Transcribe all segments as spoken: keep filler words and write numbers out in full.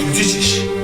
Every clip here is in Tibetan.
རྒྱུན་འཛིན་བྱས་ཤིང་།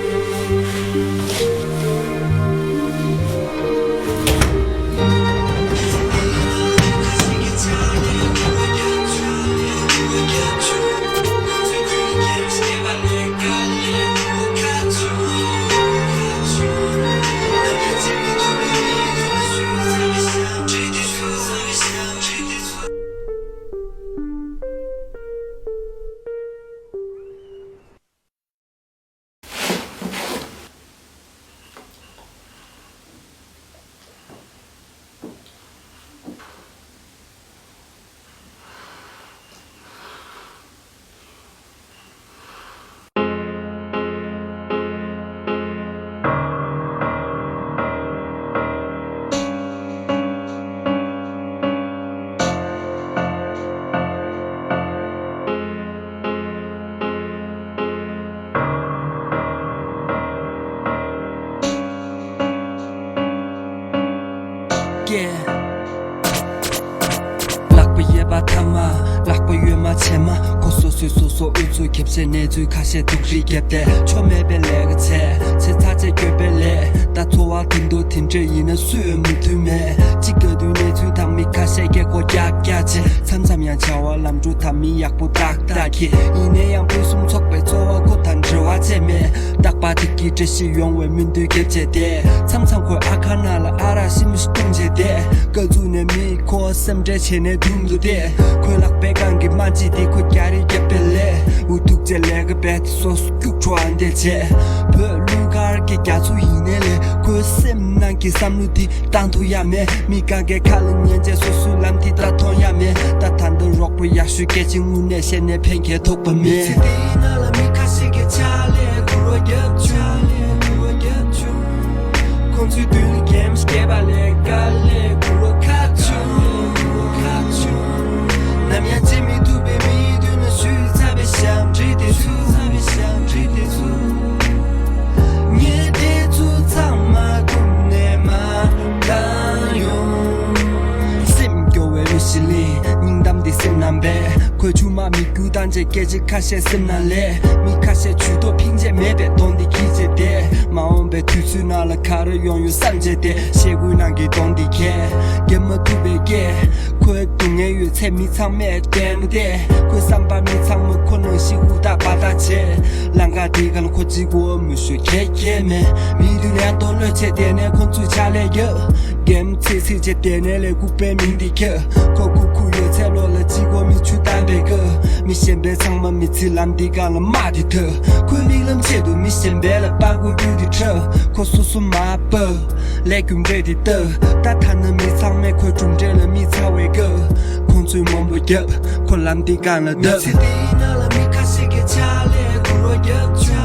ཀྱེ། ལག་པ་གཡས་པ་ཐ་མ། ལག་པ་གཡོན་མ་ཕྱེ་མ། ཁོ་སོ་སོས་སོ་སོ་ཨུ་ཚུགས་རྒྱབ་བྱས་གནས་ཚུལ་ཁ་ཤས་སྡུག་རུས་བརྒྱབ་སྟེ་ཆོ་མེད་པའི་ལས་ཀ་བྱས་བྱས་ཚར་བྱས་འགྱོད་པའི་ལས། ད་འཚོ་བ་དེ་འདུག་དེ་འདྲ་ཡིན་ན་སུས་མོས་མཐུན་མེད། གཅིག་ག་དུས་གནས་ཚུལ་དང་མི་ཁ་ཤས་སྐད་སྐོར་རྒྱག་རྒྱག་བྱས་མཚམས་མཚམས་ཡང་བྱ་བ་ལམ་འགྲོ་དང་མི་ཡག་པོ་ཏག་ཏག་གིས་ཡིན་ན་ཡང་ཕུན་སུམ་ཚོགས་པའི་འཚོ་བ་ཁོ་དང་འབྲེལ་བ་བྱས་མེད། རྟག་པར་དེ་གི་བཀྲ་ཤིས་ཡོང་བའི་སྨོན་འདུན་རྒྱབ་བྱས་བསྡད། མཚམས་མཚམས་ཁོས་ཨ་ཁ་ནང་ལ་ཨ་རག་ཤི་མི་ཤི་བཏུང་བྱས་བསྡད། སྐབས་བཙུགས་ནས་མི་ཁོ་སེམས་ཁྲལ་བྱས་ནས་མདུན་དུ་བསྡད། ཁོའི་ལག་པའི་སྒང་གི་རྨ་ལྕེ་དེ་ཁོ་རྒྱག་རེས་རྒྱབ་པའི་ལས། འུ་ཐུག་བྱས་ལས་ཀ་བྱས་ཏེ་སོ་སོ་སྐྱུག་བྲོ་བ་འདེད་བྱས། བོད་ཀླུ་མཁར་གྱི་རྒྱ་མཚོ་ཡིན་ནའི་ལས་ཁོའི་སེམས་ནང་གི་བསམ་བློ་དེ་བཏང་ཐུབ་ཡ་མེད། མི་གང་གའི་ཁ་ལ་ཉན་བྱས་སོ་སོའི་ལམ་དེ་ད་མཐོང་ཡ་མེད། ད་ད་འདི་རོགས་པ་ཡག་ཤོས་སྐད་ཆ་དངོས་གནས་བཤད་ནས་ཕན་ཁེ་ཐོགས་པ་མེད། ཚེ་འདིའི་ནང་ལ་མི་ཁ་ཤས་ཀྱི་ཕྱག་ལས་འཁུར་བ་རྒྱབ་བྱུང་། ཁོང་ཚོའི་མདུན་ལ་གེམ་སྐྱེས་པ་ལས་དཀའ་ལས་འཁུར་བ་ཁ་བྱུང་། ནམ་ཡང་བརྗེད་མི་ཐུབ་པའི་མིའི་མདུན་ལ་ཞུས་ཚར་བའི་ཞབས་འདྲེན་དེ་ཚོ། ངས་དེ་ཚོ་ཚང་མ་ཁུར་ནས་མར་བཏང་ཡོང་། སེམས་སྐྱོ་བའི་གླུ་ཞིག་ལེན། སྙིང་གཏམ་འདི་སེམས་ནང་སྦས། ཁོས་ཆུང་མ་མི་རྒྱུ་བཏང་བྱས་སྐད་ཆ་ཁ་ཤས་སེམས་ནང་ལས། མི་ཁ་ཤས་ཇུས་གཏོགས་ཕིང་བྱས་མེད་པའི་གདོང་འདི་འཁྱེར་བྱས་བསྡད། མ་འོངས་པའི་དུས་ཚོད་ནང་ལ་ག་རེ་ཡོང་ཡོད་བསམ་བྱས་བསྡད། ཤེལ་སྒོའི་ནང་གི་གདོང་འདི་ཁྱེར། རྒྱབ་མ་ཐུབ་པའི་སྐད། ཁོའི་སྡུག་བསྔལ་ཡོད་ཚད་མི་ཚང་མས་བསྟན་ཏེ། ཁོའི་བསམ་པ་མི་ཚང་མ་ཁོ་ནང་བཞིན་ཧུར་ཐག་འབད་ཐག་བྱས། ལམ་ཁ་འདི་ག་ལ་ཁོ་གཅིག་པོ་མི་ཤོད་ཁྱད་ཁྱད་མེད། མི་དུས་ལན་ཏོ་གློད་བྱས་བསྡད་ནས་ཁོ་ཚོས་ཕྱག་ལས་རྒྱབ། གེམ་ཚིག་ཚིག་བྱས་བསྡད་ནས་ལས་ལྐུགས་པའི་མིང་འདི་ཁྱབ། ཁོ་ཁུག་ཁུག་ཡོད་ཚད་ལོ་ལ་གཅིག་པོ་མིག་ཆུ་བཏང་པའི་སྐབས། མི་གཞན་པའི་ཚང་མ་མི་ཚེ་ལམ་འདི་ག་ལ་དམག་འདི་ཐབས། ཁོའི་མིག་ལམ་ཆེད་དུ་མི་གཞན་པའི་ལ་པར་བརྐོ་རྒྱུ་འདི་འཁྲབ། ཁོ་སོ་སོ་མ་བབས། ལས་རྒྱུ་འབྲས་འདི་བཏབ། ད་ཐ་ན་མི་ཚང་མས་ཁོའི་གྲུབ་འབྲས་ལ་མིག་ཚ་བའི་སྐབས། ཁོང་ཚོས་མང་པོ་བརྒྱབ། ཁོ་ལམ་འདི་སྒང་ལ་བརྡབས། ཚེ་འདིའི་ནང་ལ་མི་ཁ་ཤས་ཀྱི་ཕྱག་ལས་འཁུར་བ་བརྒྱབ་བྱུང་།